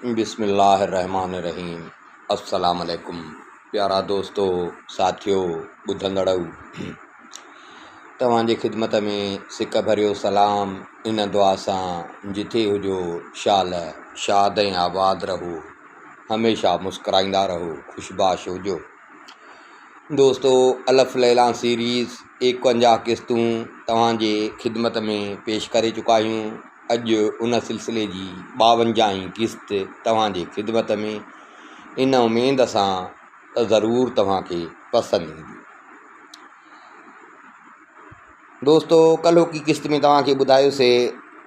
بسم الله الرحمٰن الرحيم السلام عليڪم پيارا دوستو ساٿيو ٻڌندڙؤ توهان جي خدمت ۾ سڪ ڀريو سلام ان دعا سان جٿي هجو شال شاد ۽ آباد رهو هميشه مسڪرائيندا رهو خوش باش هجو دوستو الف ليليٰ سيريز ايڪونجاهه قسطون توهان جي خدمت ۾ پيش ڪري چڪا آهيون اڄ ان سلسلي جي ٻاونجاهين قسط توهان جي خدمت ۾ ان اميد سان ته ضرور توهان کي پسند ايندي. دوستو ڪلهوڪي قسط ۾ توهان کي ٻڌايوسي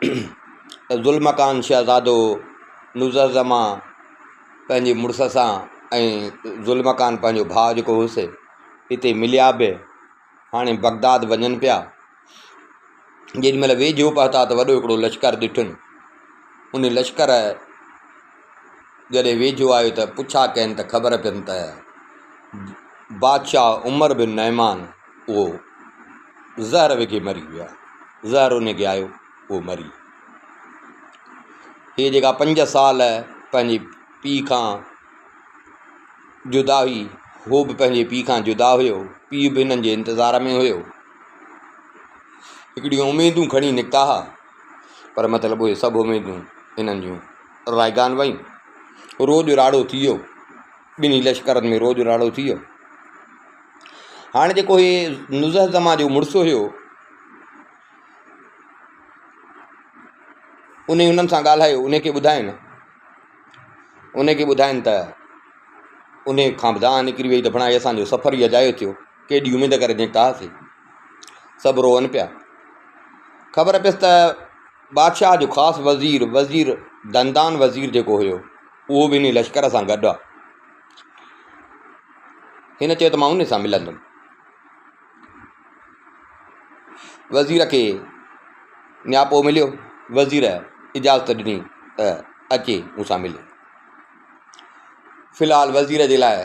ته ذوالمڪان شهزادو نزهزمان پنهنجي مڙس سان ۽ ذوالمڪان پنهنجو ڀاء جيڪو هوس هتي مليا به هاڻي بغداد وڃن پيا. جيڏي مهل ويجهو پهتا ته وڏو هڪڙو لشڪر ڏٺن. ان لشڪر جڏهن ويجهو آيو ته پڇا ڪين ته خبر پين ته بادشاهه عمر بن نعمان اهو زهر وگهي مري ويو آهي. زهر ان کي آيو اهو مري ويو. هي جيڪا پنج سال پنهنجي پيء کان جدا هئي، هو به پنهنجي پيء کان جدا هيو. پيء به هنن جي انتظار ۾ هيو. هڪڙيون اميدون کڻي نڪتا ها پر مطلب اهي سڀ اميدون هنن جون رائگان ويون. روڄ راڙو ٿي ويو. ٻنهي لشڪرن ۾ روڄ راڙو ٿي ويو. هاڻي جيڪو هي نزهه زمان جو مڙس هيو انهي هنن سان ڳالهايو انهي کي ٻڌائين انهي کي ٻڌائين ته انهي کان به دانهن نڪري وئي ته ڀڻا هي اسان جو سفر ئي اجايو ٿيو ڪيڏي اميد ڪري نڪتا هئاسين سڀ روئن پيا خبر پيس ته بادشاهه جو خاص وزير وزير دندان وزير جيڪو هيو اهو به انهي لشڪر سان گڏ آ هن چيو ته مان انهي سان ملندم وزير کي نياپو مليو، وزير اجازت ڏني ته اچي مون سان ملي. في الحال وزير جي لاء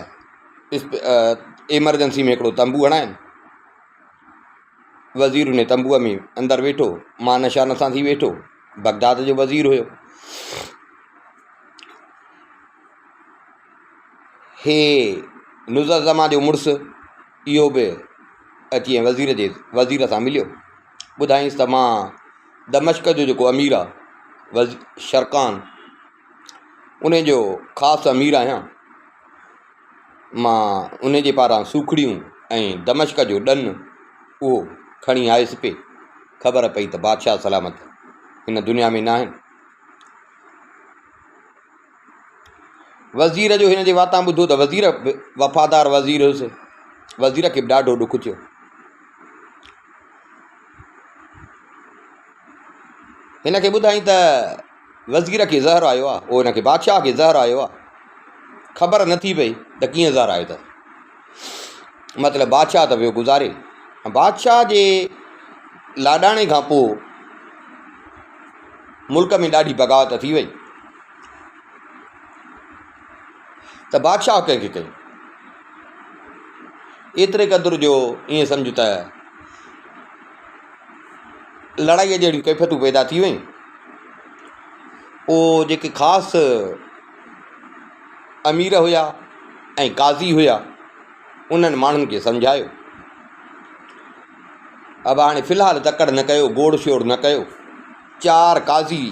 ايمرجنسي ۾ هڪڙو تنبو هڻائين. وزير ان تنبوء ۾ اندر ويٺو، مان شان سان ٿي ويٺو. بغداد جو وزير هيو. هي نزهه زمان جو مڙس اهو به اچي ۽ وزير جي وزير سان مليو. ٻڌائينس ته مان دمشق جو جيڪو امير آ وز شرقان ان جو خاص امير آهيان. مان ان جي پاران سوکڙيون ۽ دمشق جو ڏن اهو کڻي آيس پئي. خبر پئي ته بادشاهه سلامت هن دنيا ۾ ناهن. وزير جو هن جي واتان ٻڌو ته وزير به وفادار وزير هيس. وزير کي به ڏاڍو ڏک ٿيو. هن کي ٻڌائين ته وزير کي زهر آيو آهي، اهو هن کي بادشاهه کي زهر آيو آهي. خبر نه ٿي پئي ته ڪيئن زهر آيو اٿس. مطلب بادشاهه ته ويو گذاري. بادشاهه جي لاڏاڻي کان پوء ملڪ ۾ ڏاڍي بغاوت ٿي وئي ته بادشاهه ڪنهن کي ڪيو ايتري قدر جو ائين سمجهه ته لڙائيء جهڙيون ڪيفيتون پيدا ٿي ويون پوء جيڪي خاص امير هيا ۽ قاضي هيا انهن ماڻهن کي سمجهايو ابا هاڻي في الحال تڪڙ نه ڪيو، گوڙ شور نه ڪيو. چار قاضي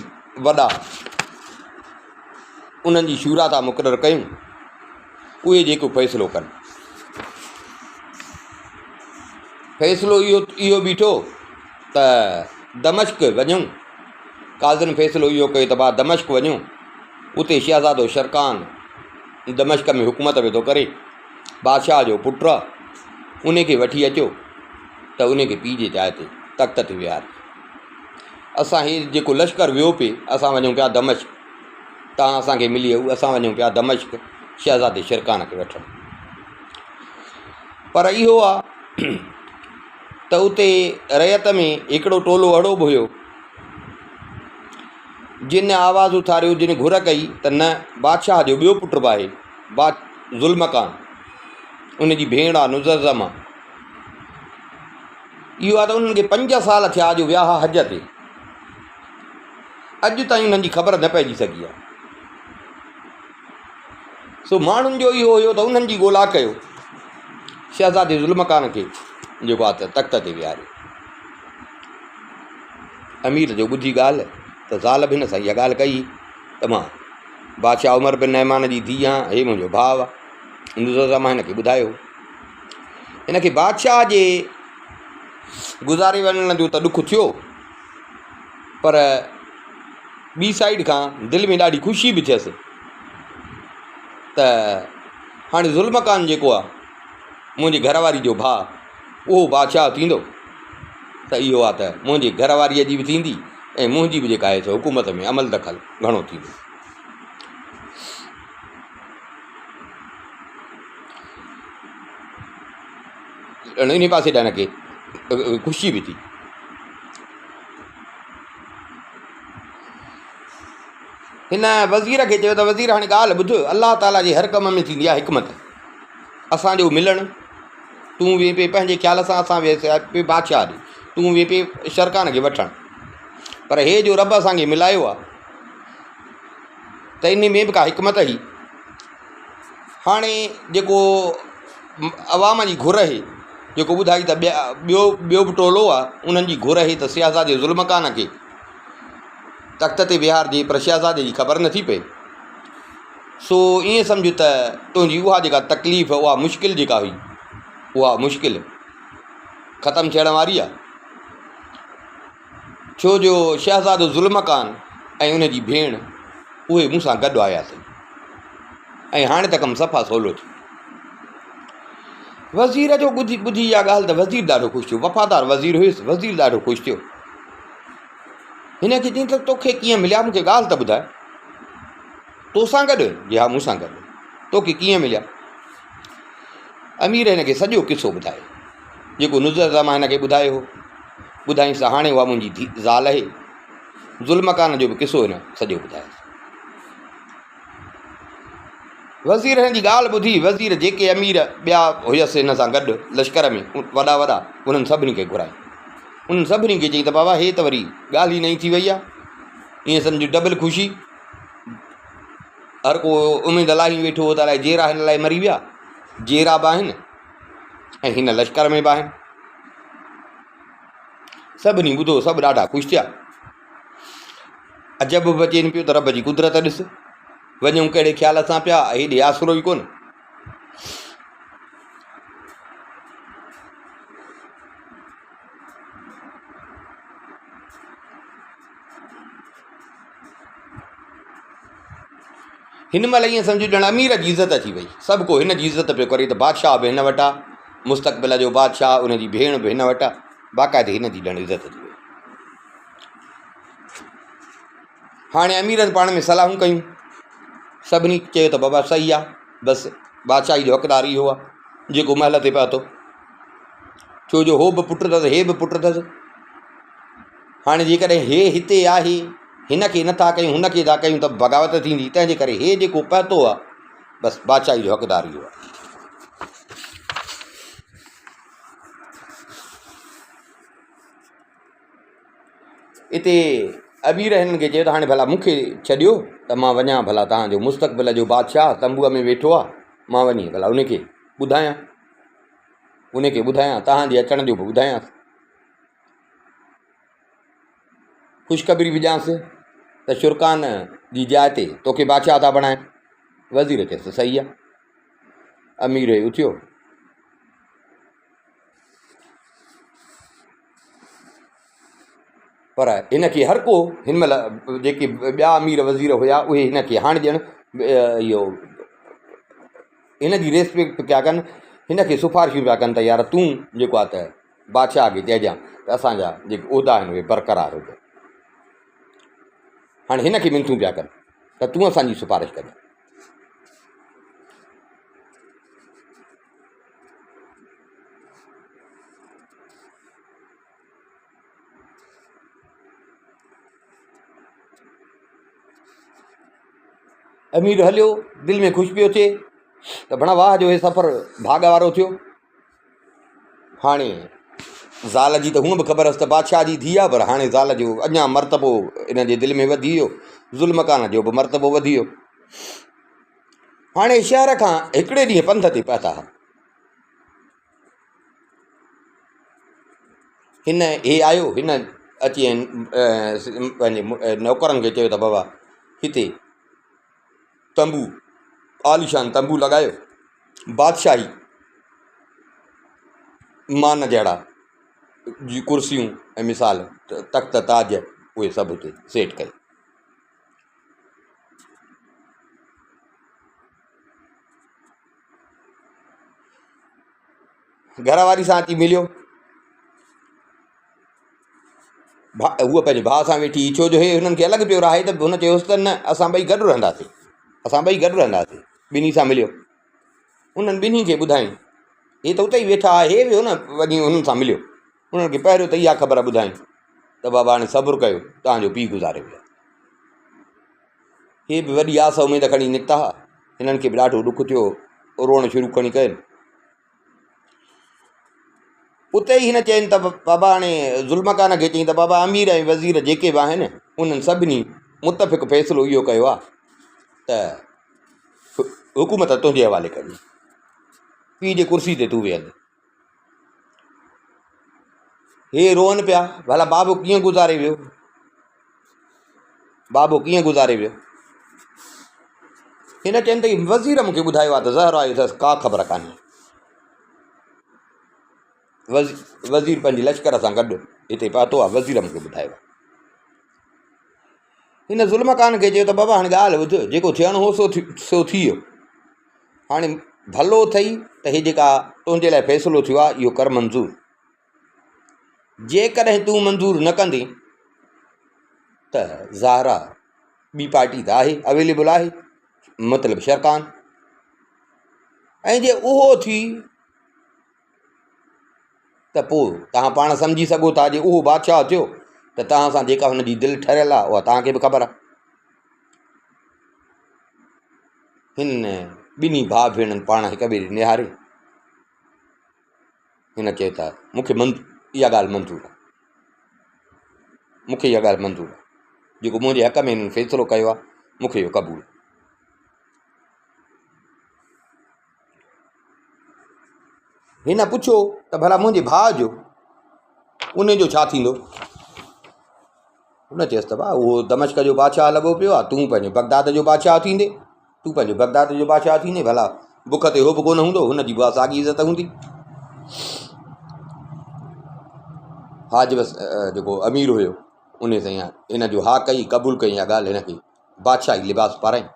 وڏا انهن جي شورا ٿا مقرر ڪيون، اهي جيڪو فيصلو ڪن. فيصلو اهو اهو بيٺو ته دمشق وڃون. قاضين فيصلو اهو ڪيو ته ڀاء دمشق وڃون، اتي شهزادو شرقان دمشق ۾ حڪومت پيو ٿو ڪري. بادشاهه جو پٽ آ، ان کي وٺي اچو ته ان کي پيء جي جاء تي تخت تي ويهاري. اسان هي جيڪو لشڪر ويو پئي، اسان وڃون پيا دمشق، توهان اسان کي ملي آئو، اسان وڃون پيا دمشق شهزادي شرڪان کي وٺڻ. پر اهو آ ته اتي رعيت ۾ هڪڙو ٽولو اهڙو به هيو، جن آواز اٿاريو، جن گهر ڪئي ته نه بادشاهه جو ٻيو پٽ به آهي، با ذوالمڪان، ان جي ڀيڻ آ نززمه. اهو آ ته انهن کي پنج سال ٿيا جو ويا ها حج تي. اڄ تائين انهن جي خبر نه پئجي سگهي آ. سو ماڻهن جو اهو هيو ته انهن جي ڳولا ڪيو، شهزادي ذوالمڪان کي جيڪو آهي ته تخت تي ويهاريو. امير جو ٻڌي ڳالهه ته زال به هن سان اها ڳالهه ڪئي ته مان بادشاهه عمر بن نعمان جي ڌيء آهيان، هي منهنجو ڀاء آهي. نزهت مان هن کي ٻڌايو. هن کي بادشاهه جي گذاري وڃڻ جو ته ڏک ٿيو پر ٻي سائيڊ کان دل ۾ ڏاڍي خوشي به ٿيس ته هاڻي ذوالمڪان جيڪو آهي منهنجي گهر واري جو ڀاء اهو بادشاهه ٿيندو ته اهو آهي ته منهنجي گهر واريء جي به ٿيندي ۽ منهنجي به جيڪا آهي سو حڪومت ۾ عمل دخل گهڻو ٿيندو. انهي پاسي ڏانهن کي خوشي به ٿي. هن وزير کي چيو ته وزير هاڻي ڳالهه ٻڌ، الله تعاليٰ جي هر ڪم ۾ ٿيندي آهي حڪمت. اسان جو ملڻ، تون وئين پئي پنهنجي خيال سان، اسان ويس پئي بادشاهه ڏي، تون وئين پئي شرڪان کي وٺڻ، پر هي جو رب اسان کي ملايو آهي ته انهي ۾ به ڪا حڪمت هئي. هاڻي جيڪو عوام جي گهر اهي، جيڪو ٻڌائي ته ٻيو ٻيو به ٽولو آهي، انهن جي گهر اهي ته شهزادي ذوالمڪان کي تخت تي ويهارجي، پر شهزادي جي خبر نٿي پئي. سو ائين سمجهه ته تنهنجي اها جيڪا تڪليف، اها مشڪل جيڪا هئي، اها مشڪل ختم ٿيڻ واري آهي. ڇو جو شهزادو ذوالمڪان ۽ ان جي ڀيڻ اهي مون سان گڏ آيا اٿئي ۽ هاڻي ته ڪم صفا سولو ٿيو. وزير جو ٻڌي ٻڌي اها ڳالهه ته وزير ڏاڍو خوش ٿيو. وفادار وزير هيس، وزير ڏاڍو خوش ٿيو. هن کي چيائين ته توکي ڪيئن مليا مون کي ڳالهه ته ٻڌاء. توسان گڏ؟ جي ها مون سان گڏ. توکي ڪيئن مليا؟ امير هن کي سڄو قصو ٻڌايو، جيڪو نذر زمان هن کي ٻڌايو هو. ٻڌائينس ته هاڻي اها منهنجي ڌيء زال اهي. ذوالمڪان جو به قصو هن سڄو ٻڌايس. وزير هن جي ڳالهه ٻڌي، وزير جيڪي امير ٻيا هيس هن سان گڏ لشڪر ۾ وڏا وڏا، انهن سڀني کي گهرائي. انهن سڀني کي چيائين ته بابا هي ته وري ڳالهه ئي نئين ٿي وئي آهي. ائين سمجهه ڊبل خوشي. هر ڪو اميد لاهي ويٺو هو ته الائي جيئرا هن لاء مري ويا. جيئرا به آهن ۽ هن لشڪر ۾ به آهن. سڀني ٻڌو، سڀ ڏاڍا خوش ٿيا. عجب به اچين پيو ته رب جي قدرت ڏس، وڃون ڪهڙي خيال سان پيا، هيڏي آسرو ئي ڪونه. هن مهل ائين سمجهه ڄڻ امير جي عزت اچي وئي. سڀ ڪو هن جي عزت پيو ڪري ته بادشاهه به هن وٽ آ، مستقبل جو بادشاهه، ان جي ڀيڻ به هن وٽ آ، باقاعدي هن جي ڄڻ عزت اچي وئي. هاڻي اميرن پاڻ ۾ صلاحون ڪيون. سڀني چيو ته بابا صحيح آ، بس بادشاهي جو حقدار اهو آ، جيڪو محل تي پهتو. ڇو جو هو به پٽ اٿس، هي به پٽ اٿس. هاڻي جيڪڏهن هي هتي آهي، هن کي نٿا ڪيون، هن کي ٿا ڪيون ته بغاوت ٿيندي، تنهن جي ڪري هي جيڪو پهتو آهي، بس بادشاهي جو حقدار اهو آهي. اتي امير هنن کي چيو ته هاڻي ڀلا مون کي ڇڏيو ته مان وڃان ڀلا توهان جو مستقبل جو بادشاهه تنبوء ۾ ويٺو آهي، مان وڃي ڀلا ان کي ٻڌايان، ان کي ٻڌايان، توهان جي اچڻ جو به ٻڌايانس. خوشخبري به ڏيانس ته شرڪان جي جاء تي توکي بادشاهه ٿا بڻائين. وزير چيس ته صحيح آهي. امير اٿيو. پر هن کي هر ڪو هن مهل جيڪي ٻيا امير وزير هيا اهي هن کي هاڻي ڄڻ اهو هن جي ريسپيڪٽ پيا ڪن، هن کي سفارشون پيا ڪن ته يار تون جيڪو آهي ته بادشاهه کي چئجان ته اسان جا جيڪي عهدا آهن اهي برقرار هجن. هاڻي هن کي منٿون پيا ڪن ته تون اسان جي سفارش ڪجان. امير هليو دل ۾ خوش پيو ٿئي ته ڀڻا واهه جو هي سفر ڀاڳ وارو ٿيو. هاڻي زال جي ته هونء به خبر هيس ته بادشاهه جي ڌيء آهي پر هاڻي زال جو اڃا مرتبو ان جي دل ۾ وڌي ويو، ذوالمڪان جو به مرتبو وڌي ويو. هاڻي شهر کان هڪڙي ڏينهن پنڌ تي پهتا ها. هن هي آيو هن اچي پنهنجي نوڪرن کي چيو ته بابا هتي تنبو عاليشان تنبو لڳايو بادشاهي مان جهڙا جي ڪرسيون ۽ مثال تخت تاج اهي سڀ هتي سيٽ ڪيو. گهر واري سان اچي مليو. هوء پنهنجي ڀاء سان ويٺي هئي ڇو جو هي هنن کي الڳ پيو رهائي ته هن چيوس ته نه اسان ٻئي گڏ رهنداسين اسان ٻئي گڏ رهنداسين ٻنهي سان مليو انهن ٻنهي کي ٻڌائين هي ته اتي ئي ويٺا هئا هي ويو نه وڃي انهن سان مليو انهن کي پهريون ته اها خبر ٻڌائين ته بابا هاڻي صبر ڪيو توهان جو پيء گذاري ويو آهي. هي به وڏي آس اميد کڻي نڪتا هئا. هنن کي به ڏاڍو ڏک ٿيو، روئڻ شروع کڻي ڪين. اتي ئي هن چين ته بابا هاڻي ظلمڪان کي چيائين ته بابا امير ۽ وزير جيڪي به آهن انهن سڀني متفق فيصلو اهو ڪيو آهي ته حڪومت تنهنجي حوالي ڪجي، پيء جي ڪرسي تي تون ويهندين. هي روئن پيا، ڀلا بابو ڪيئن گذاري ويو؟ بابو ڪيئن گذاري ويو؟ هن چين ته وزير مون کي ٻڌايو آهي ته زهر آيو اٿس، ڪا خبر ڪانهي. وزير پنهنجي لشڪر سان گڏ هتي پهتو آهي، وزير مون کي ٻڌايو آهي. هن ظلم ڪان کي چيو ته بابا هاڻي ڳالهه ٻڌ، جيڪو ٿيڻو هو سو ٿي ويو. هاڻي ڀلو اٿئي ته هي جيڪا تنهنجي لاء فيصلو ٿيو آهي اهو ڪر منظور. جيڪڏهن تون منظور نه ڪندين ته ظاهر آهي ٻي پارٽي ته آهي اويليبل آهي مطلب شرڪان ۽ جي اهو ٿي ته پوء توهان پاڻ سمجهي سگهو ٿا جي اهو بادشاهه ٿيو ته توهان سان جيڪا هن جي دل ٺهريل آهي اها توهان کي به خبر آهي. هن ٻنهي ڀاء ڀيڻن پاڻ هڪ ٻئي ڏي نهاري هن چيو ته مون کي اها ڳالهه منظور آهي مون کي اها ڳالهه منظور آهي جيڪو منهنجي حق ۾ هنن فيصلو ڪيو آهي مون کي اهو قبول آهي. هن پڇيو ته ڀلا منهنجي ڀاء جو ان جو ڇا ٿيندو؟ هن چيس ته ڀاء اهو دمشق جو بادشاهه لڳو پيو آهي تون پنهنجو بغداد جو بادشاهه ٿيندي تون پنهنجو بغداد جو بادشاهه ٿيندي ڀلا بک تي هو به ڪونه هوندو هن جي به ساڳي عزت هوندي حاجب جيڪو امير هيو ان سائين هن جو ها ڪئي قبول ڪئي اها ڳالهه هن کي بادشاهي لباس پارائين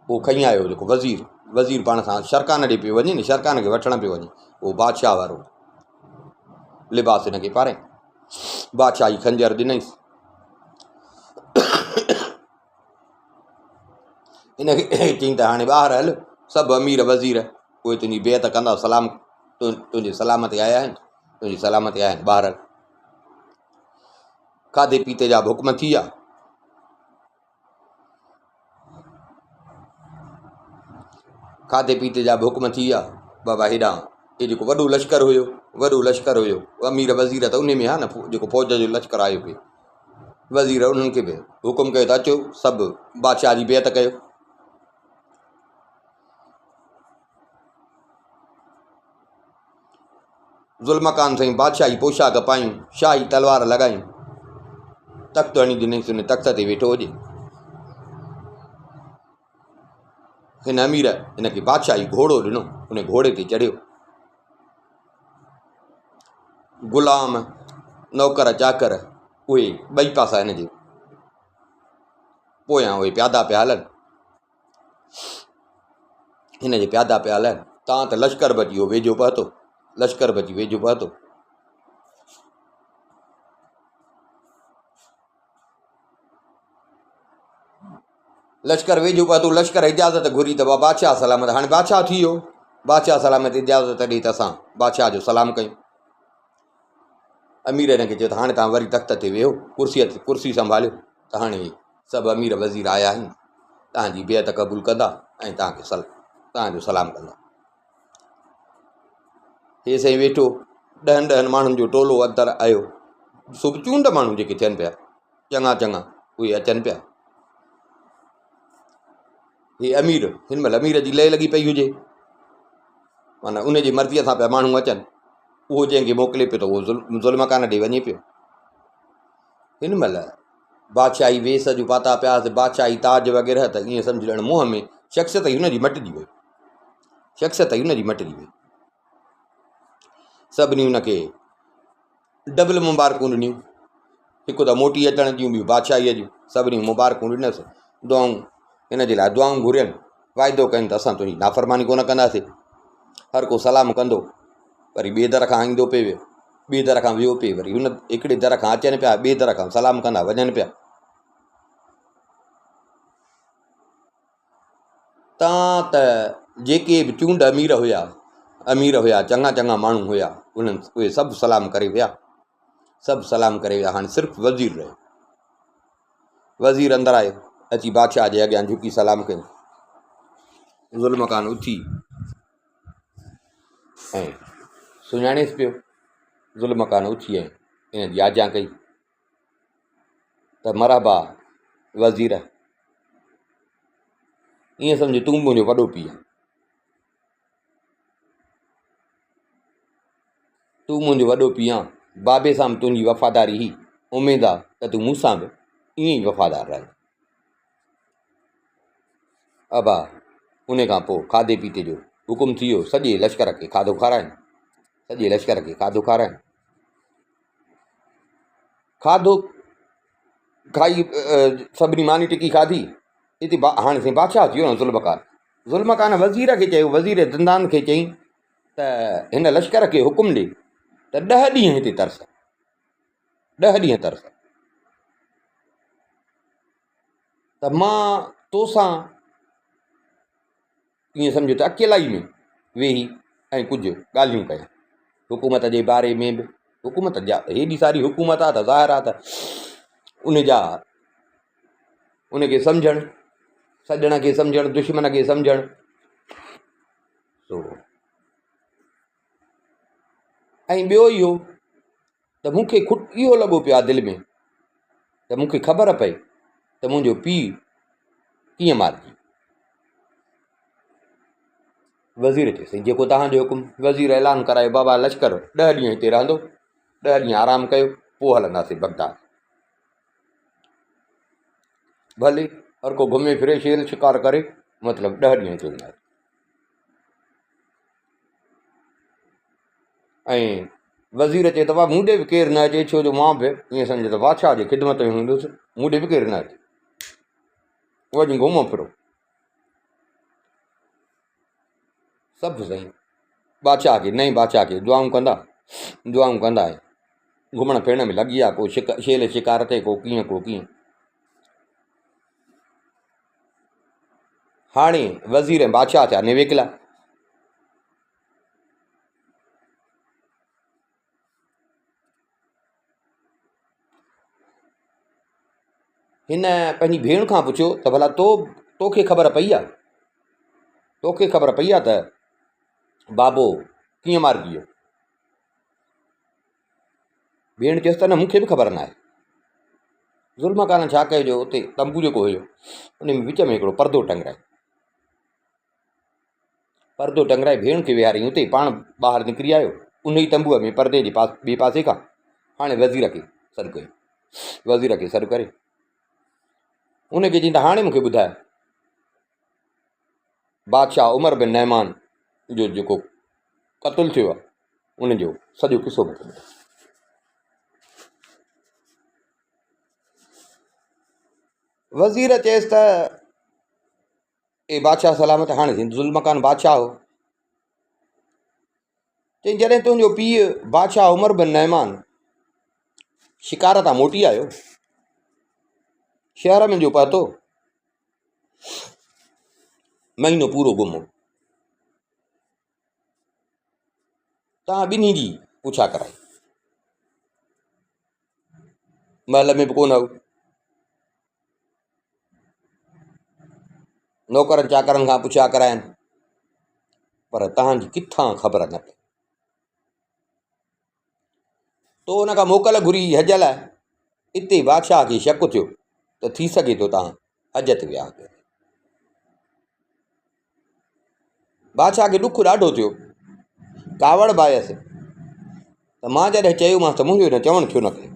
اهو کڻي آيو جيڪو وزير، وزير پاڻ سان شرڪان ڏي پيو وڃي نه شرڪان کي وٺڻ پيو وڃي اهو بادشاهه وارو لباس هن کي پارائين بادشاهي خنجر ڏنائينس هن کي چيائين ته هاڻي ٻاهر هل سڀ امير وزير اهي تنهنجي بيعت ڪندا سلام تنهنجي سلام تي آيا آهن تنهنجي سلام تي آيا آهن ٻاهر هل کاڌي پيتي جا به حڪم ٿي ويا کاڌي پيتي جا به حڪم ٿي ويا. بابا هيڏانهن هي جيڪو وڏو لشڪر هيو، وڏو لشڪر هيو، امير وزير ته انهي ۾ ها نه جيڪو فوج جو لشڪر آيو پئي. وزير انهن کي به حڪم ڪيو ته اچو سڀ بادشاهه جي بيعت ڪيو. ظلمڪان سائين بادشاهي پوشاڪ پايون، شاهي تلوار لڳايون، تخت هڻي ڏنائينس، ان تخت تي ويٺو هجي. هن امير هن کي بادشاهي گهوڙو ڏنو، ان گهوڙي تي چڙهيو. غلام، نوڪر چاڪر اهي ٻئي پاسا هن جي پويان اهي پيادا پيا هلن. هن جي پيادا پيا هلن تان ته لشڪر به اچي اهو ويجهو پهتو لشڪر به اچي ويجهو پهتو لشڪر ويجهو پهتو لشڪر اجازت گهري ته بادشاهه سلامت هاڻي بادشاهه ٿي ويو بادشاهه سلامت اجازت ڏي ته اسان بادشاهه جو سلام ڪيون امير هن کي چيو ته هاڻي توهان وري تخت تي ويهو، ڪرسيء تي ڪرسي سنڀاليو ته هاڻي سڀ امير وزير آيا آهن، توهان جي بيعت قبول ڪندا ۽ توهان کي توهان جو سلام ڪندا. هي سائين ويٺو، ڏهن ڏهن ماڻهن جو ٽولو اندر آيو، سو به چونڊ ماڻهو جيڪي ٿين پيا، چڱا چڱا اهي اچن پيا. هي امير هن مهل امير جي لئي لڳي پئي هجي معنيٰ ان جي مرضيء سان پيا ماڻهو اچن اهو جنهن کي موڪلي پيو ته اهو ظلم ظلم ڪان ڏي وڃي پيو هن مهل بادشاهي ويس جو پاتا پيا هئس بادشاهي تاج وغيره ته ائين سمجهه ڄڻ منهن ۾ شخصيت ئي هن جي مٽجي وئي شخصيت ئي هن جي مٽجي وئي سڀني هن کي ڊبل مبارڪون ڏنيون هڪ ته موٽي اچڻ جون ٻيون بادشاهيء جون سڀني مبارڪون ڏنس دعائون هن جي لاء دعائون گهرين واعدو ڪين ته اسان تنهنجي نافرماني ڪونه ڪنداسين هر ڪو سلام ڪندو وري ٻئي در کان ايندو پئي ويو ٻئي در کان ويو پئي وري هن هڪڙي در کان اچن پيا ٻئي در کان سلام ڪندا وڃن پيا تان ته جيڪي به چونڊ امير هيا، امير هيا، چڱا چڱا ماڻهو هيا، انهن اهي سڀ سلام ڪري ويا، سڀ سلام ڪري ويا، هاڻي صرف وزير رهيو. وزير اندر آيو، اچي بادشاهه جي اڳيان جهڪي سلام ڪيو. ظلم ڪان اٿي ۽ سڃاڻيس پيو. ظلم ڪان اٿي ۽ ان جي آجيان ڪئي. ته مرحبا وزير! ائين سمجهه تون منهنجو وڏو پيء آهين. تون منهنجو وڏو پيء آهين. بابي سان به تنهنجي وفاداري هئي. اميد آ ته تون مون سان به ائين ئي وفادار رهندين. ابا! ان کان پوء کاڌي پيتي جو حڪم ٿي ويو. سڄي لشڪر کي کاڌو کارائين. سڄي لشڪر کي کاڌو کارائين. کاڌو کائي سڀني ماني ٽڪي کاڌي اتي هاڻي سائين بادشاهه اچي ويو نه ذوالفقار ذوالفقار وزير کي چيو وزير دندان کي چئين ته هن لشڪر کي حڪم ڏي ته ڏهه ڏينهن هتي ترس ڏهه ڏينهن ترس ته مان توسان ائين سمجهو ته اڪيلائي ۾ ويهي ۽ ڪجهه ڳالهيون ڪيان حڪومت جي باري ۾ به حڪومت جا هيڏي ساري حڪومت آهي ته ظاهر آهي ته ان جا ان کي سمجهڻ سڄڻ کي سمجهڻ دشمن کي سمجهڻ سو ۽ ٻيو اهو ته مون کي کٽ اهو لڳو پيو آهي دل ۾ ته مون کي خبر پئي ته منهنجو پيء ڪيئن مارجي وزير چيس سائين جيڪو توهان جو حڪم وزير اعلان ڪرايو بابا لشڪر ڏهه ڏينهن هتي رهندو ڏهه ڏينهن آرام ڪيو پوء هلنداسين بغداد ڀلي هر ڪو گهمي ڦري شير شڪار ڪري مطلب ڏهه ڏينهن هتي رهنداسين ۽ وزير چئي ته مون ڏي به ڪير نه اچي ڇو جو مان به ائين سمجهه ته بادشاهه جي خدمت ۾ هوندس مون ڏي به ڪير نه اچي وڃي گهمو ڦرو سڀ سائين بادشاهه کي نئين بادشاهه کي دعائون ڪندا دعائون ڪندا ۽ گهمڻ ڦرڻ ۾ لڳي ويا ڪو شيل شڪار تي ڪو ڪيئن ڪو ڪيئن هاڻي وزير ۽ بادشاهه ٿيا نويڪلا. هن پنهنجي ڀيڻ کان پڇيو ته ڀلا تو توکي خبر پئي آ توکي خبر پئي آ ته بابو ڪيئن مارجي ويو ڀيڻ چيس ته نه مون کي به خبر ناهي. ظلم ڪارڻ ڇا ڪيو جو اتي تنبو جيڪو هيو ان ۾ وچ ۾ هڪڙو پردو ٽنگرائي پردو ٽنگرائي ڀيڻ کي ويهاري اتي پاڻ ٻاهر نڪري آيو ان ئي تنبوء ۾ پردي جي پاس ٻئي پاسي کان هاڻي وزير کي سڏ ڪيو وزير کي سڏ ڪري ان کي چيائين ته هاڻي مون کي ٻڌاء بادشاهه عمر بن نعمان جو جيڪو قتل ٿيو آهي ان جو سڄو قصو مون کي ٻڌاء. وزير چيس ته اي بادشاهه سلامت هاڻي ذوالمڪان بادشاهه هو. چيائين جڏهن تنهنجو پيء بادشاهه عمر بن نعمان شڪار تان موٽي آيو شهر ۾ جو پهتو مهينو پورو گم هو توهان ٻنهي جي پڇا ڪرائي. محل ۾ به ڪونه هو. نوڪرن چاڪرن کان پڇا ڪرائين پر توهان جي ڪٿان خبر نه پئي. تو ان کان موڪل گهري حج لاء. اتي بادشاهه کي شڪ ٿيو ته ٿي سگهي ٿو توهان حج تي ويا هجو. بادشاهه کي ڏک ڏاڍو ٿيو. ڪاوڙ به آيس ته مان جڏهن چيومانس ته منهنجو هن چوڻ ڇو نه ڪيو.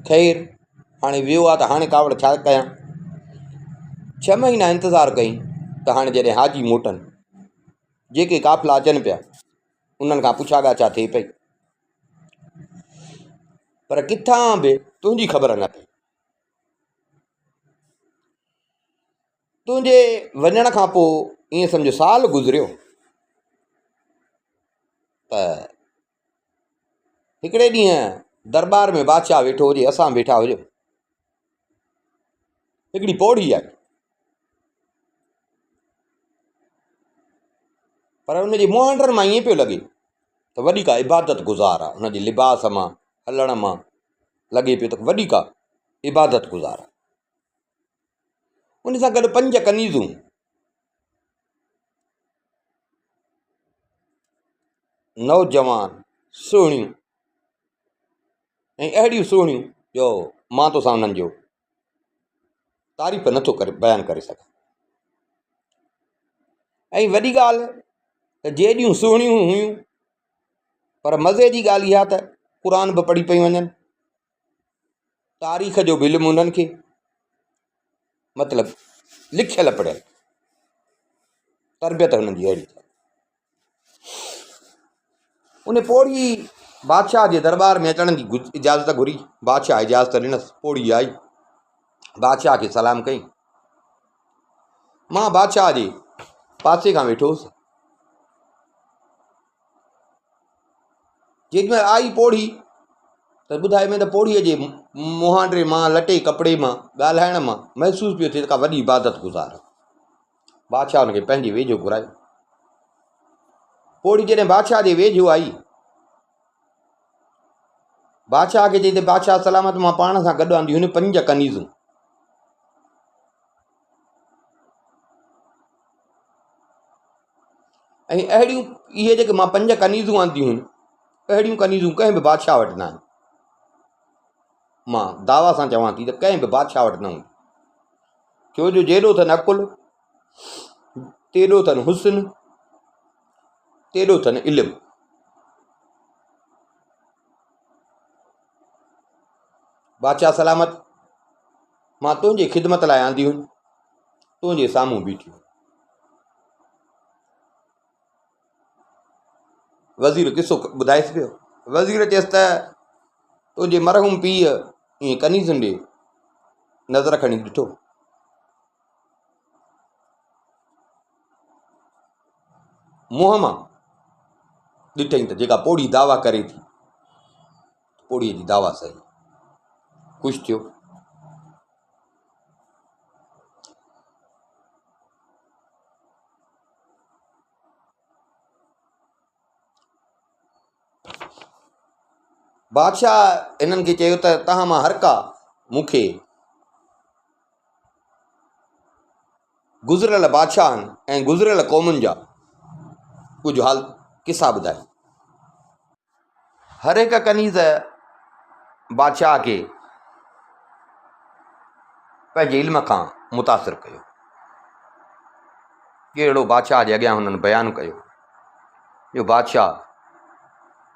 خير هاڻي ويو آ ته هاڻي ڪاوڙ ڇا ڪيان. ڇهه مهينا انتظار ڪئي ته هاڻي جڏهن حاجي موٽن، جيڪي قافلا اچن پيا، انهن کان پڇا ڳاڇا ٿئي پئي. پر ڪٿان به تنهنجي خبر نه پئي. تنهنجي وڃڻ کان پوء ائين سمجهه سال گذريو ته هڪڙي ڏينهن درٻار ۾ بادشاهه ويٺو هجي اسان به ويٺا هجون هڪڙي پوڙهي آئي پر ان جي مهانڊن مان ائين پيو لڳي ته وڏي ڪا عبادت گذار آهي ان جي لباس مان هلڻ مان لڳي پيو ته وڏي ڪا عبادت گذار آهي ان سان گڏ پنج ڪنيزون نوجوان سهڻيون ۽ اهڙيون سهڻيون جو مان توسان انهن جو تعريف نٿو ڪري بيان ڪري سگهان ۽ وڏي ڳالهه ته جيڏيون سهڻيون هيون پر مزي جي ڳالهه اها ته قرآن به پڙهي پيون وڃن تاريخ جو به علم انهن کي مطلب لکيل پڙهيل تربيت هنن جي اهڙي ٿيل ان پوڙهي بادشاهه جي دربار ۾ اچڻ جي اجازت گهري بادشاهه اجازت ڏنس پوڙهي آئي بادشاهه کي سلام ڪئي مان بادشاهه جي پاسي کان ويٺو هوس جيڏي مهل آئي پوڙهي ته ٻڌائي ۾ ته پوڙهيء جي مهانڊي مان لٽي ڪپڙي مان ڳالهائڻ مان محسوس پيو ٿئي ته ڪا وڏي عبادت گذار بادشاهه هن کي پنهنجي ويجهو گهرايو پوڙهي جڏهن بادشاهه جي ويجهو آئي بادشاهه کي چئي ته بادشاهه سلامت مان پاڻ سان گڏ آنديون هن پنج ڪنيزون ۽ اهڙيون اهي جيڪي مان پنج ڪنيزون آنديون آهن اهڙيون ڪنيزون ڪنهن به بادشاهه وٽ نه آهن مان دعويٰ سان چوان ٿي ته ڪنهن به بادشاهه وٽ نه هوندي ڇو جو جيڏو اٿن عقل تيڏو اٿن حسن تيڏو اٿن علم بادشاهه سلامت مان تنهنجي خدمت لاء آنديون آهن تنهنجي سامهون بيٺيون وزير قصو ٻڌائيس پيو وزير چيس ته تنهنجي مرحوم پيء ائين ڪنيزن ڏي نظر کڻي ڏٺو منهن مان ڏٺائين ته جيڪا پوڙهي دعويٰ ڪري ٿي پوڙهيء جي دعويٰ صحيح خوش ٿيو بادشاهه هنن کي چيو ته توهان مان هر ڪا مون کي گذريل بادشاهن ۽ گذريل قومن جا ڪجهه حال قصا ٻڌائي. هر هڪ ڪنيز بادشاهه کي پنهنجي علم کان متاثر ڪيو. ڪهڙو بادشاهه جي اڳيان هنن بيان ڪيو جو بادشاهه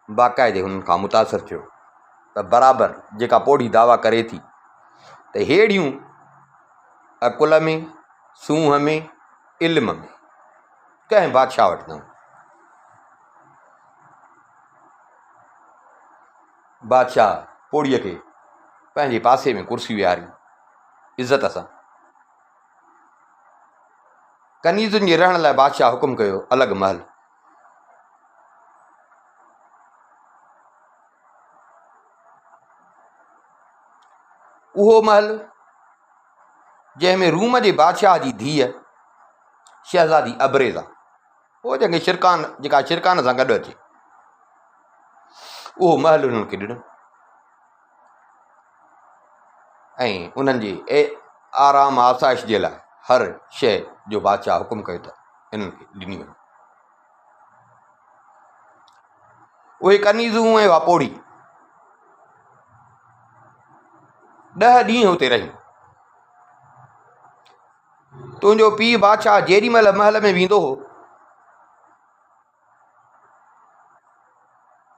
باقاعدي هنن کان متاثر ٿيو ته برابر جيڪا پوڙهي دعويٰ ڪري ٿي ته ههڙيون عقل ۾ سونهن ۾ علم ۾ ڪنهن بادشاهه وٽ نه هوندي. بادشاهه پوڙهيء کي پنهنجي پاسي ۾ ڪرسي ويهاري عزت سان ڪنيزن جي رهڻ لاء بادشاهه حڪم ڪيو الڳ محل اهو محل جنهن ۾ روم جي بادشاهه جي ڌيء شهزادي ابريزا هو جنهن کي شرڪان جيڪا شرڪان سان گڏ اچي اهو محل انهن کي ڏنو ۽ انهن جي آرام آسائش جي لاء هر شيء جو بادشاهه حڪم ڪيو ته انهن کي ڏني وڃي اهي ڪنيزون ۽ اها پوڙهي ڏهه ڏينهن اتي رهيون. تنهنجو پيء بادشاهه جيڏي مهل محل ۾ ويندو هو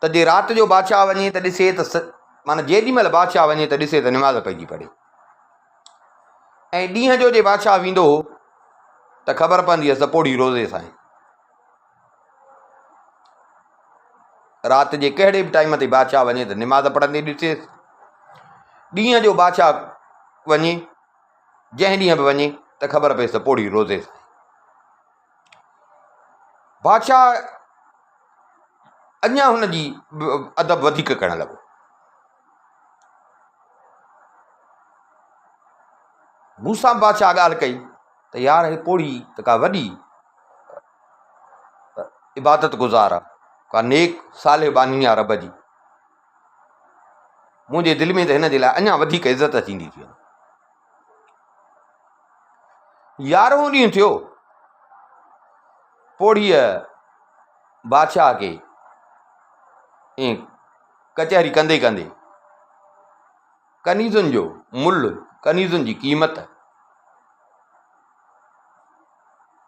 ته جي رات جو بادشاهه وڃي ته ڏسي ته معنيٰ جيڏي مهل بادشاهه وڃي ته ڏسي ته نماز پئي ٿي پڙهي ۽ ڏينهن جو جي بادشاهه ويندو هو ته خبر پوندي هيس ته پوڙهي روزي سان رات جي ڪهڙي به ٽائيم تي بادشاهه وڃي ته نماز پڙهندي ڏسيس ڏينهن جو بادشاهه وڃي جنهن ڏينهن به وڃي ته خبر پيس ته پوڙهي روزي سان بادشاهه اڃا هن جي ادب وڌيڪ ڪرڻ لڳو. مون سان بادشاهه ڳالهه ڪئي ته يار هي پوڙهي ته ڪا وڏي عبادت گذار آ، ڪا نيڪ صالح ٻانهي آ رب جي. منهنجي دل ۾ ته هن جي لاء اڃا وڌيڪ عزت ٿيندي ٿي وڃي. يارهون ڏينهن ٿيو، پوڙهيء بادشاهه کي ائين ڪچهري ڪندي ڪندي ڪنيزن جو ملهه، ڪنيزن جي قيمت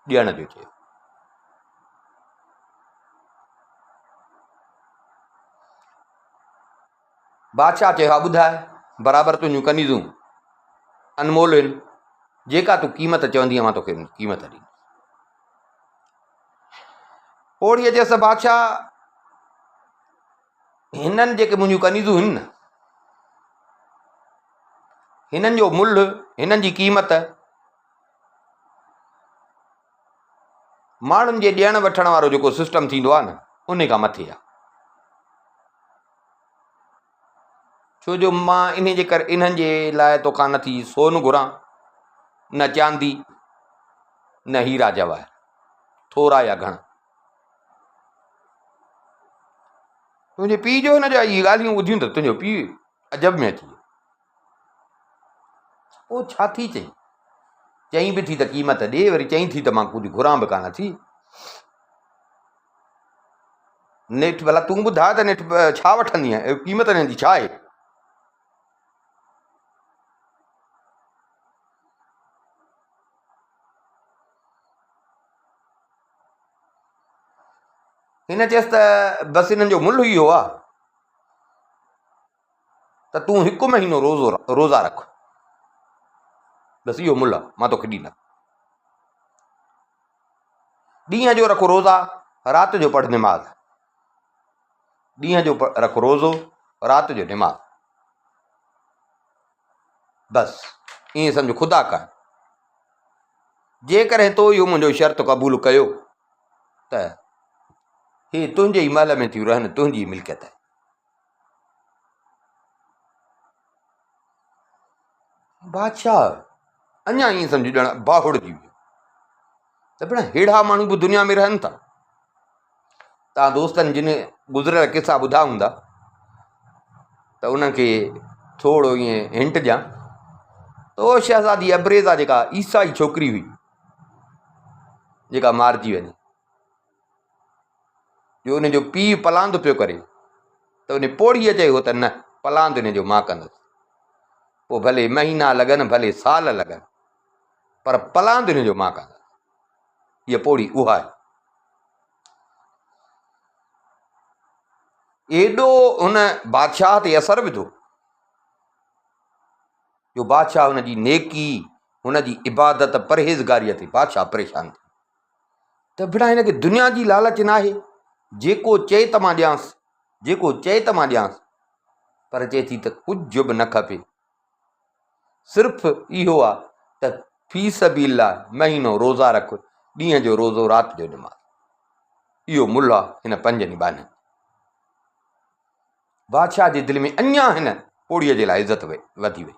ڏيڻ جو چيو. بادشاهه چيو، ها ٻڌاء، برابر تنهنجون ڪنيزون انمول آهن، جيڪا تون قيمت چوندينء مان توکي قيمت ڏيندس. پوڙهيء چيس ته بادشاهه هنن جيڪي منهنجون ڪنيزون آهن نه، هنن جو ملهه، هنن جي قيمت ماڻهن جي ڏيڻ وٺڻ وارو جيڪو سسٽم ٿيندو آهي نه، ان کان مٿي آهي. ڇو جو مان انهي جي ڪري انهن جي لاء توکان نه ٿي سون گهران، نه چاندي، نه هيرا جواهر، ٿورا يا گهڻا. تنهنجي پيء جو هن جا اهي ڳالهيون ٻڌيون ته تنهنجو پيء عجب ۾ اچي ويو. پوء ڇا ٿي چئين؟ چئين به ٿي ته قيمت ڏي، وري چئين ٿي ته مان ڪجهه گهران به ڪانه ٿي. نيٺ ڀلا تون ٻڌاء ته نيٺ ڇا وٺندينء؟ قيمت هن جي ڇا آهي؟ هن چيس ته بس انهن جو ملهه اهو آهي ته تون هڪ مهينو روزو روزا رک بس اهو ملهه آهي مان توکي ڏيندم ڏينهن جو رک روزا، رات جو پڙهه نماز. ڏينهن جو رک روزو، رات جو نماز. بس ائين سمجھ خدا ڪر. جيڪڏهن تو اهو منهنجو شرط قبول ڪيو ته هي تنهنجي ئي محل ۾ ٿيون رهن، تنهنجي ئي ملڪيت آهي. بادشاهه اڃا ائين سمجهه ڄڻ باهوڙجي ويو ته ڀيڻا ههڙا ماڻهو به دنيا ۾ رهن ٿا. تان دوستن جن گذريل قصا ٻڌا هوندا ته انهن کي ٿورو ائين هنٽ ڏيان ته اها شهزادي ابريزا جيڪا عيسائي ڇوڪري هئي جيڪا مارجي وڃي جو ان جو پيء پلاند پيو ڪري ته ان پوڙهيء چيو ته نه پلاند ان جو مان ڪندس پوء ڀلي مهينا لڳن ڀلي سال لڳن پر پلاند ان جو مان ڪندس. هيء پوڙهي اها آهي. ايڏو هن بادشاهه تي اثر وڌو جو بادشاهه هن جي نيڪي هن جي عبادت پرهيزگاريء تي بادشاهه پريشان ٿي ته ڀيڙا هن کي دنيا جي لالچ ناهي، جيڪو چئي ته مان ڏيانس، جيڪو چئي ته مان ڏيانس، پر چئي ٿي ته ڪجهه به نه کپي، صرف اهو آ ته في سبيل الله مهينو روزا رک، ڏينهن جو روزو رات جو نماز، اهو ملهه آ هن پنجن ٻانهن. بادشاهه جي دل ۾ اڃا هن پوڙهيء جي لاء عزت وڌي وئي.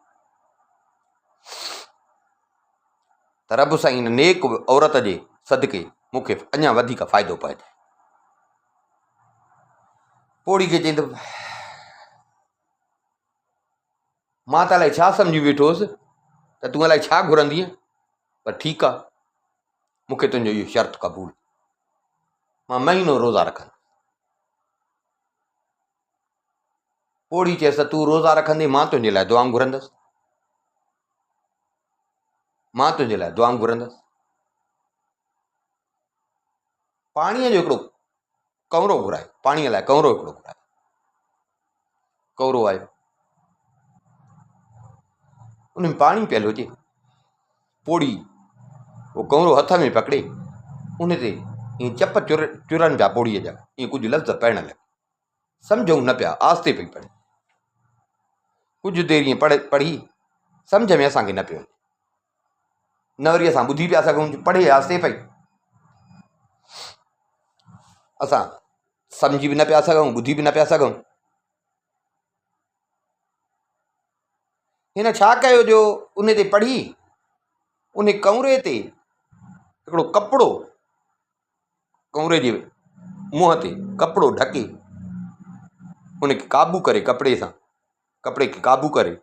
ته رب سائين هن نيڪ عورت جي صدقي مون کي اڃا وڌيڪ فائدو پهچائي. پوڙهي کي چيائين ته مان ته الائي ڇا سمجهي ويٺو هوس ته تون الائي ڇا گهرندينء پر ٺيڪ آ مون کي تنهنجو اهو شرط قبول مان مهينو روزا رکندس. پوڙهي چيس ته تون روزا رکندين مان تنهنجي لاء دعائون گهرندس. مان تنهنجي لاء دعائون گهرندس. پاڻيء جو هڪڙو ڪؤنرو گهرائي، پاڻيء لاء ڪؤنرو هڪڙو گهرائي. ڪؤنرو آيو، ان ۾ پاڻي پيل هجي، پوڙهي اهو ڪؤنرو هٿ ۾ پڪڙي، ان تي ائين چپ چرن پيا پوڙهيء جا، ائين ڪجهه لفظ پڙهڻ لڳي. سمجهون نه پيا، آهستي پئي پڙهي. ڪجهه دير ائين پڙهي، سمجهه ۾ اسان کي نه پيو اچي. نه وري اسان ٻڌي پيا سگهون جو پڙهي آهستي پئي. اسان سمجهي به نه پيا سگهون، ٻڌي به نه پيا سگهون. هن ڇا ڪيو جو ان تي پڙهي، ان ڪؤنري تي هڪڙو ڪپڙو ڪؤنري جي منهن تي ڪپڙو ڍڪي ان کي قابو ڪري ڪپڙي سان ڪپڙي کي قابو ڪري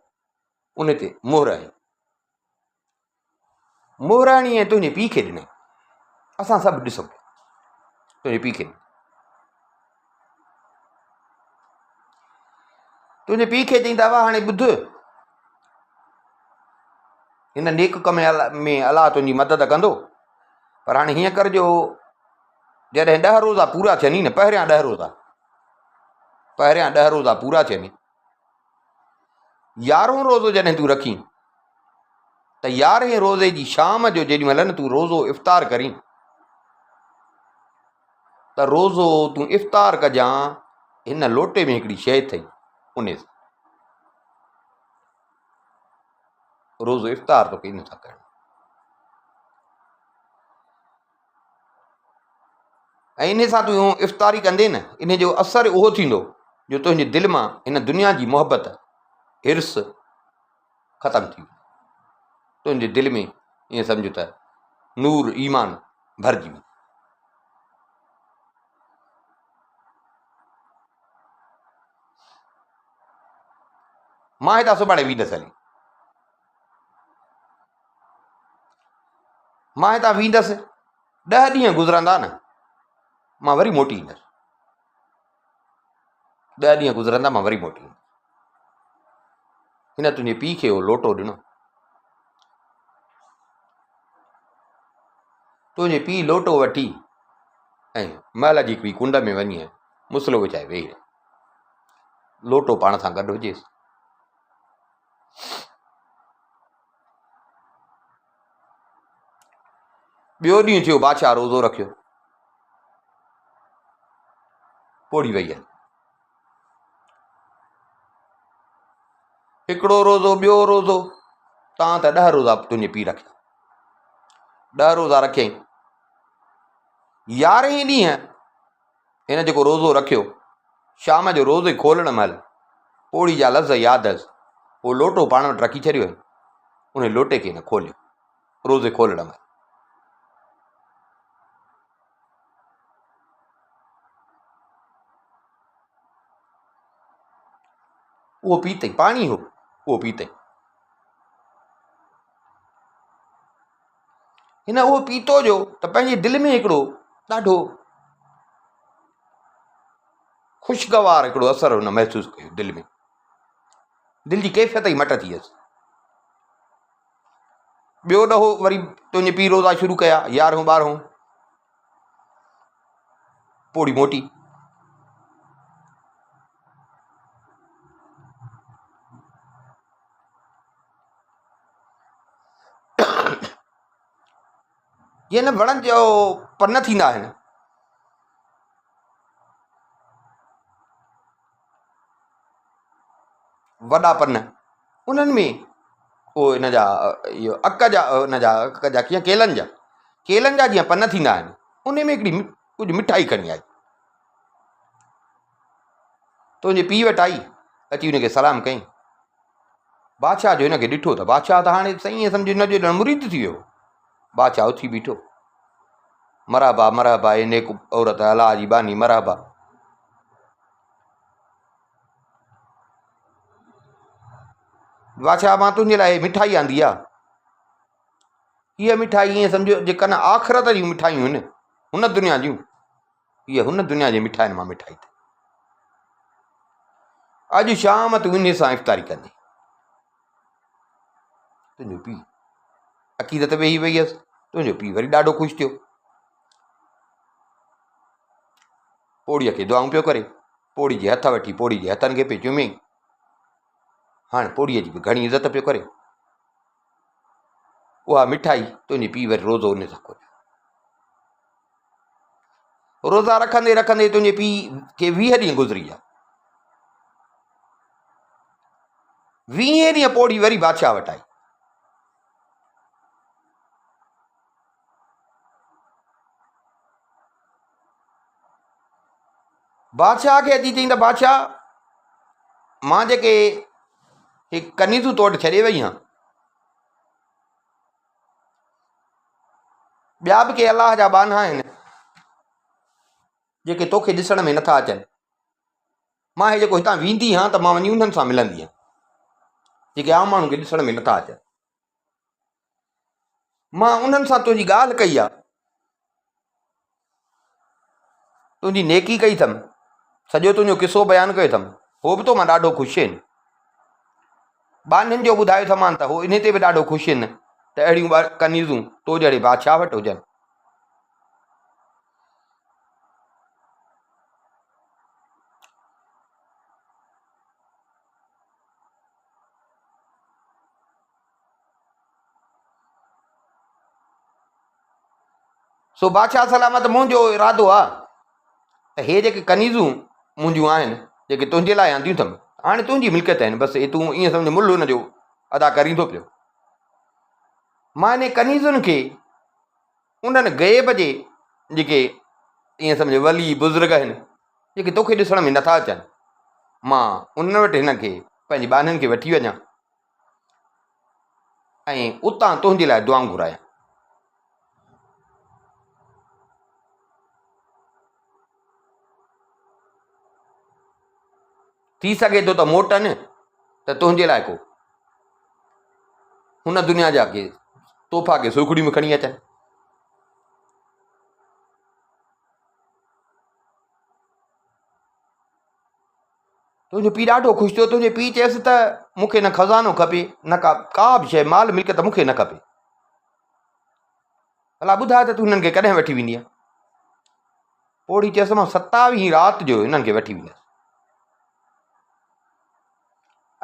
ان تي مهر هنئي. مهر هڻي ۽ تنهنجي پيء کي ڏنائين. اسان سڀ ڏسون پيا. تنهنجي پيء کي ڏنائين. تنهنجي پيء کي چئين ته ابا هاڻي ٻڌ هن نيڪ ڪم ۾ الله تنهنجي مدد ڪندو پر هاڻي هيئن ڪر جو جڏهن ڏهه روزا پورا ٿين نه پهريان ڏهه روزا پهريان ڏهه روزا پورا ٿين يارهون روزو جڏهن تون رکين ته يارهين روزي جي شام جو جيڏي مهل نه تون روزو افطار ڪرين ته روزو تون افطار ڪجان هن لوٽي ۾ هڪڙي شيء اٿئي ان سان روزو افطار توکي ان سان ڪرڻو ۽ ان سان تون افطاري ڪندين نه ان جو اثر اهو ٿيندو جو تنهنجي دل مان هن دنيا جي محبت حرص ختم ٿي ويندو تنهنجي دل ۾ ائين سمجهه ته نور ايمان ڀرجي ويندو مان هتان سڀاڻي ويندس هلي مان هتان ويندس ڏهه ڏينهن گذرندا نه مان وري موٽي ايندس ڏهه ڏينهن گذرندا مان وري موٽي ايندس هن تنهنجي پيء کي اهو لوٽو ڏنو تنهنجي پيء لوٽو وٺي ۽ محل جي هڪڙي ڪنڊ ۾ وڃي مصلو وڇائي ويهي رهيو. لوٽو پاڻ سان گڏ هجيس. ٻيو ڏينهن ٿيو بادشاهه روزو رکيو. پوڙهي وئي هلي. هڪڙو روزو ٻيو روزو تان ته ڏهه روزا تنهنجي پيء رکيا. ڏهه روزا رکيائين. يارهين ڏينهن هن جيڪو روزو رکيو، شام جو روزي کولڻ مهل پوڙهي جا لفظ ياد هيس، اهو لوٽو پاڻ وٽ رکي ڇڏيو هئائين، ان لوٽي کي هن کوليو، روزي کولڻ مهل. اهو پيتئين، پاڻي هو، اهو پيتئين. هن اهو پيتو جو ته پنهنجي دل ۾ هڪڙو ڏاڍو خوشگوار هڪڙو اثر هن محسوس ڪيو دل ۾ دل جي ڪيفيت ئي مٽ ٿي ويس ٻيو ڏهو وري تنهنجي پيء روزا شروع ڪيا يارهون ٻارهون پوڙهي موٽي جيئن نه وڻن جو پن ٿيندا آهن وڏا پن انهن ۾ اهو ان جا اهو اڪ جا ان جا اڪ جا ڪيئن ڪيلن جا ڪيلن جا جيئن پن ٿيندا آهن ان ۾ هڪڙي ڪجهه مٺائي کڻي آئي تنهنجي پيء وٽ آئي اچي ان کي سلام ڪيائين بادشاهه جو هن کي ڏٺو ته بادشاهه ته هاڻي سائين ائين سمجهه هن جو ڄڻ مريد ٿي ويو. بادشاهه اٿي بيٺو. مرحبا مرحبا اي نيڪ عورت الله جي ٻانهي مرحبا. بادشاهه مان تنهنجي لاء مٺائي آندي آ. هيء مٺائي ائين سمجهه جيڪا نه آخرت جون مٺايون آهن هن دنيا جون هيء هن دنيا جي مٺاين مان مٺائي اٿئي. اڄ شام تون انهيء سان افطاري ڪندين. تنهنجو پيء عقيدت ويهي وئي هيس. تنهنجو پيء وري ڏاڍو خوش ٿيو. پوڙهيء کي دعائون پيو ڪري. پوڙهي جي هٿ وٺي پوڙهي جي هٿن کي پئي چميائين. هاڻي پوڙهيء جي به گهڻي عزت پيو ڪري. اها مٺائي تنهنجي پيء وري روزو ان سان کوليو. روزا رکندي رکندي تنهنجي پيء کي 20 ڏينهن گذري ويا. ويهين ڏينهن پوڙهي وري بادشاهه وٽ آئي. بادشاهه کي اچي چئين ته بادشاهه مان جيڪي هي ڪنيزون تو وٽ ڇڏي وئي هان ٻيا به ڪي الله جا ٻانها آهن جيڪي توکي ڏسڻ ۾ نٿا اچن مان هي جيڪو هتان ويندي هان ته مان وڃي انهن سان ملندي هان جيڪي عام ماڻهن کي ڏسڻ ۾ نٿا اچن مان انهن سان تنهنجي ڳالهه ڪئي آ تنهنجي نيڪي ڪئي اٿم سڄو تنهنجو قصو بيان ڪيو اٿم هو به تو مان ڏاڍو خوش آهن ٻانهن جو ٻڌايو اٿمان ته هو انهي تي به ڏاڍو خوش آهن ته اهڙيون ڪنيزون تو جهڙي بادشاهه وٽ هجن سو بادشاهه سلامت منهنجو ارادو آ ته هي جيڪي ڪنيزون منهنجون آهن جيڪي تنهنجي لاء آنديون اٿم هاڻي تنهنجي ملڪيت آهن بس هي تون ائين سمجهه ملهه هن جو ادا ڪرين ٿو پيو مان انهن ڪنيزن کي انهن غيب جي جيڪي ائين سمجهه ولي بزرگ آهن جيڪي توکي ڏسڻ ۾ نٿا اچن مان انهن وٽ هن کي پنهنجي ٻانهن کي وٺي وڃان ۽ اتان تنهنجي لاء دعائون گهرايان. ٿي سگهي ٿو ته موٽن ته تنهنجي لاء ڪو هن دنيا جا ڪي تحفا ڪي سوکڙيون به کڻي اچن. تنهنجو پيء ڏاڍو خوش ٿيو. تنهنجي پيء چيس ته مون کي نه خزانو کپي نه ڪا ڪا به شيء، مال ملڪيت مون کي نه کپي. ڀلا ٻڌاء ته تون هنن کي ڪڏهن وٺي ويندينء؟ پوڙهي چيس مان ستاويهين رات جو هنن کي وٺي ويندس.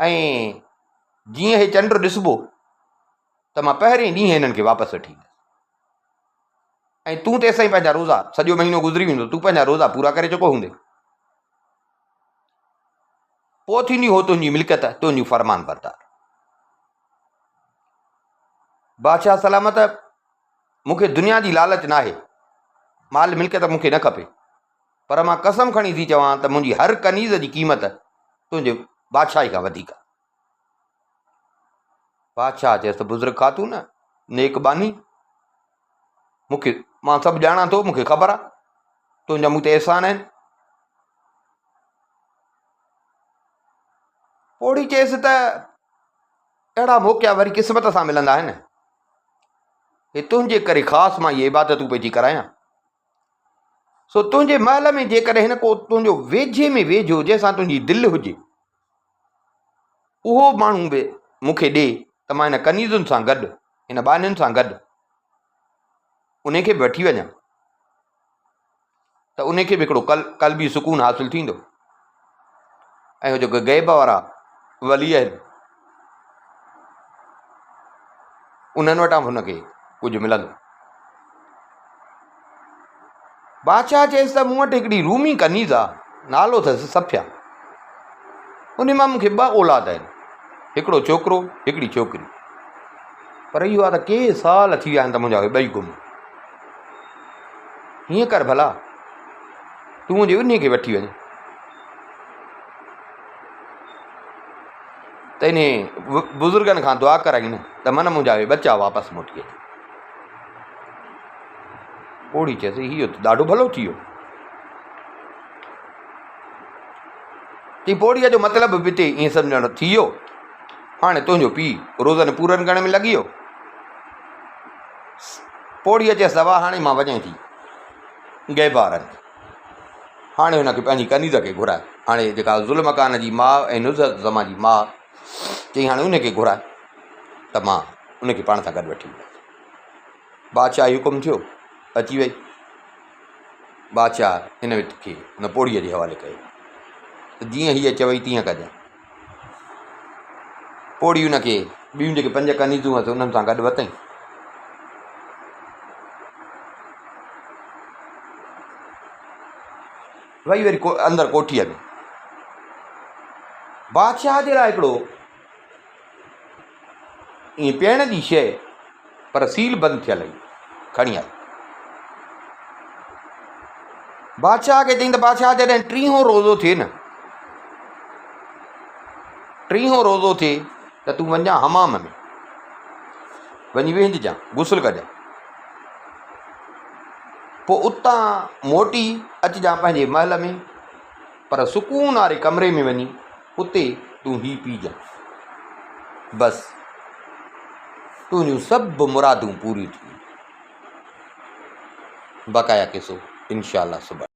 ۽ جيئن هي چنڊ ڏسبو ته مان پهرين ڏينهن هنن کي واپس وٺي ايندس. ۽ تون تيسائين پنهنجا روزا، سڄو مهينو گذري ويندو، تون پنهنجا روزا پورا ڪري چڪو هوندين. پوء ٿيندي هو تنهنجي ملڪيت، تنهنجو فرمان بردار. بادشاهه سلامت، مون کي دنيا جي لالچ ناهي، مال ملڪيت مون کي نه کپي، پر مان قسم کڻي ٿي چوان ته منهنجي هر ڪنيز جي قيمت تنهنجي بادشاهي کان وڌيڪ آهي. بادشاهه چيس ته بزرگ خاتون، نيڪ ٻانهي، مون کي مان سڀ ڄاڻان ٿو، مون کي خبر آهي، تنهنجا مون تي احسان آهن. پوڙهي چيس ته اهڙا موقعا وري قسمت سان ملندا آهن. هي تنهنجي ڪري خاص مان اهي عبادتون پئي ٿي ڪرايان. سو تنهنجي محل ۾ جيڪڏهن ڪو تنهنجو ويجهي ۾ ويجهو جنهن سان تنهنجي دل هجي، اهو ماڻهو به مون کي ڏي ته مان هن ڪنيزن سان گڏ، هن ٻانهن سان گڏ انهي کي به وٺي وڃان ته انهي کي به هڪڙو قلبي سڪون حاصل ٿيندو ۽ هو جيڪي غيب وارا ولي آهن انهن وٽان به هن کي ڪجهه ملندو. بادشاهه چيس ته مون وٽ هڪڙي رومي ڪنيز آ، نالو اٿس صفيه. ان مان مون کي ٻه اولاد آهن، هڪڙو ڇوڪرو، هڪڙي ڇوڪري. پر اهو آ ته ڪي سال ٿي ويا آهن ته منهنجا اهي ٻئي گم. هيئن ڪر ڀلا، تون منهنجي انهي کي وٺي وڃ. ته انهي بزرگن کان دعا ڪرائين ته من منهنجا اهي ٻچا واپس موٽي اچن. پوڙهي چيس، هيء ته ڏاڍو ڀلو ٿي ويو. چي پوڙهيء جو مطلب به هتي ائين سمجهڻ ٿي ويو. هاڻي تنهنجو پيء روزن پورن ڪرڻ ۾ لڳي ويو. پوڙهيء چيس، دوا هاڻي مان وڃان ٿي غيب وارن تي. هاڻي هن کي پنهنجي ڪنيز کي گهراء. هاڻي جيڪا ذوالمڪان جي ماء ۽ نزهت زمان جي ماء چئي هاڻي ان کي گهراء ته مان ان کي پاڻ سان گڏ وٺي ويندس. بادشاهه حڪم ٿيو، اچي وئي. بادشاهه هن کي ان پوڙهيء جي حوالي ڪيو ته جيئن هيء چوئي تيئن ڪجانء. پوڙهي ان کي ٻيون جيڪي پنج ڪنيزون هئس انهن سان گڏ وتئين. وئي وري اندر ڪوٺيء ۾. بادشاهه جي لاء هڪڙو ائين پيئڻ جي شيء پر سيل بند ٿيل هئي، کڻي آئي. بادشاهه کي چيائين ته بادشاهه جڏهن ٽيهون روزو ٿئي نه، ٽيهون روزو ٿئي ته تون وڃجان حمام ۾، وڃي وهنججان، غسل ڪجان، پوء اتان موٽي اچجان پنهنجي محل ۾، پر سڪون واري ڪمري ۾ وڃي اتي تون هي پيجان. بس تنهنجون سڀ مرادون پوريون ٿي وينديون. بقايا قصو انشاء الله سڀاڻي.